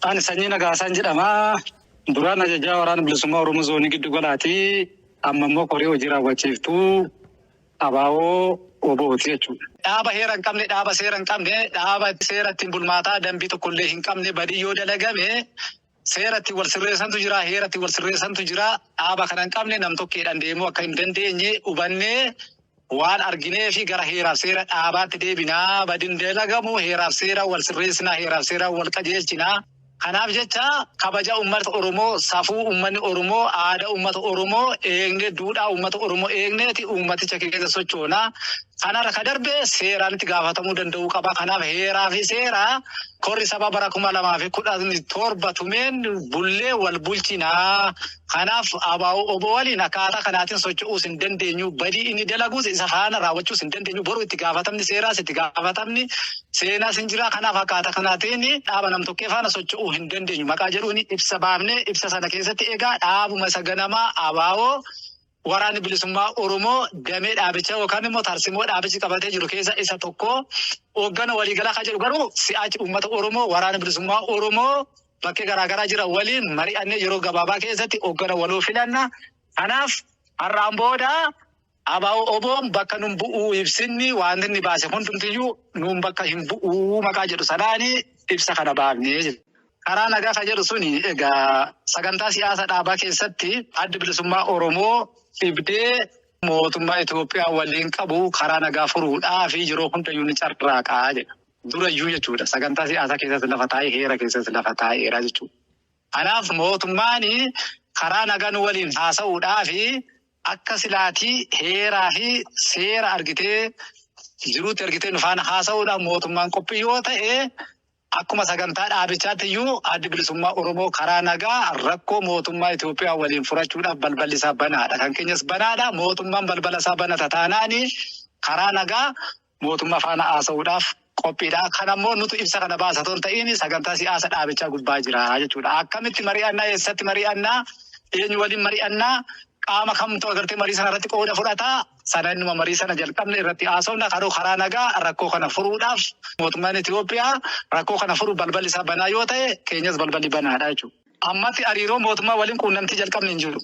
Ani Sanyii Nagaasaan jedhama. Duraan ajajaa waraana bilisummaa Oromoo zoonii giddu galaati. Amma immoo koree hojii raawwachiiftuu ABO OBOti jechuudha. Dhaaba heera hin qabne, dhaaba seera hin qabne, dhaaba seera ittiin bulmaataa dambii tokkollee hin qabne badii yoo dalagame seera ittiin wal sirreessantu jira, heera ittiin wal sirreessantu jira. Dhaaba kana hin qabne nam-tokkeedhaan deemuu akka hin dandeenye hubannee waan arginee fi gara heeraaf seera dhaabaatti deebinaa. Badin dalagamu heeraaf seera wal sirreessinaa, heeraaf seera wal qajeelchinaa. Kanaaf jecha kabaja uummata Oromoo, safuu uummanni Oromoo, aadaa uummata Oromoo eegnee, duudhaa uummata Oromoo eegneeti uummaticha keessa sochoonaa. Kanarra ka darbe seeraan itti gaafatamuu danda'uu qaba. Kanaaf heeraa fi seera korri sabaa bara 2017 tumeen bullee wal bulchinaa. Kanaaf ABO OBO waliin akkaataa kanaatiin socho'uus hin dandeenyu. Badii inni dalaguus isa faana raawwachuus hin dandeenyu. Boru itti gaafatamni seeraas itti gaafatamni seenaas hin jira. Kanaaf akkaataa kanaatiin dhaaba nam-tokkee faana socho'uu hin dandeenyu. Maqaa jedhuun ibsa baafnee ibsa sana keessatti egaa dhaabuma isa ganamaa ABO waraanni bilisummaa Oromoo damee dhaabichaa yookaan immoo tarsimoo dhaabichi qabatee jiru keessa isa tokko hooggana waliigalaa kan jedhu garuu si'aachi uummata Oromoo waraana bilisummaa Oromoo bakkee garaagaraa jira waliin mari'annee yeroo gabaabaa keessatti hooggana waloo filanna. Kanaaf har'aan booda ABO OBOn bakka nun bu'uu ibsinni wanti inni baase hundumtiyyuu nuun bakka hin bu'uu maqaa jedhu sanaani ibsa kana baafnee jira. Karaa nagaa kan jedhu suni egaa sagantaa siyaasa dhaabaa keessatti addi bilisummaa Oromoo dhibdee mootummaa Itoophiyaa waliin qabu karaa nagaa furuudhaa fi yeroo hundayyuu ni carraaqaa jedha. Durayyuu jechuudha. Sagantaa siyaasaa keessatti lafa taa'ee heera keessatti lafa taa'eera jechuudha. Kanaaf mootummaan karaa nagaa nu waliin haasa'uudhaa fi akka silaatii heeraa fi seera argitee jiruutti argitee nu faana haasa'uudhaaf mootummaan qophii yoo ta'e akkuma sagantaa dhaabichaatti iyyuu addi bilisummaa Oromoo karaa nagaa rakkoo mootummaa Itoophiyaa waliin furachuudhaaf balballi isaa banaadha. Kan keenyas banaadha. Mootummaan balbala isaa banata taanaani karaa nagaa mootummaa faana haasa'uudhaaf qophiidha. Kan ammoo nutu ibsa kana baasa otoo hin ta'in sagantaa siyaasa dhaabichaa gubbaa jira jechuudha. Akkamitti mari'annaa, eessatti mari'annaa, eenyu waliin mari'annaa, qaama kamtu agartee marii sana irratti qooda fudhataa, sana innuma marii sana jalqabne irratti haasofna. Karoo karaa nagaa rakkoo kana furuudhaaf mootummaan Itoophiyaa rakkoo kana furuu balballi isaa banaa yoo ta'e keenyas balballi banaadha jechuudha. Ammatti hariiroo mootummaa waliin quunnamtii jalqabne hin jiru.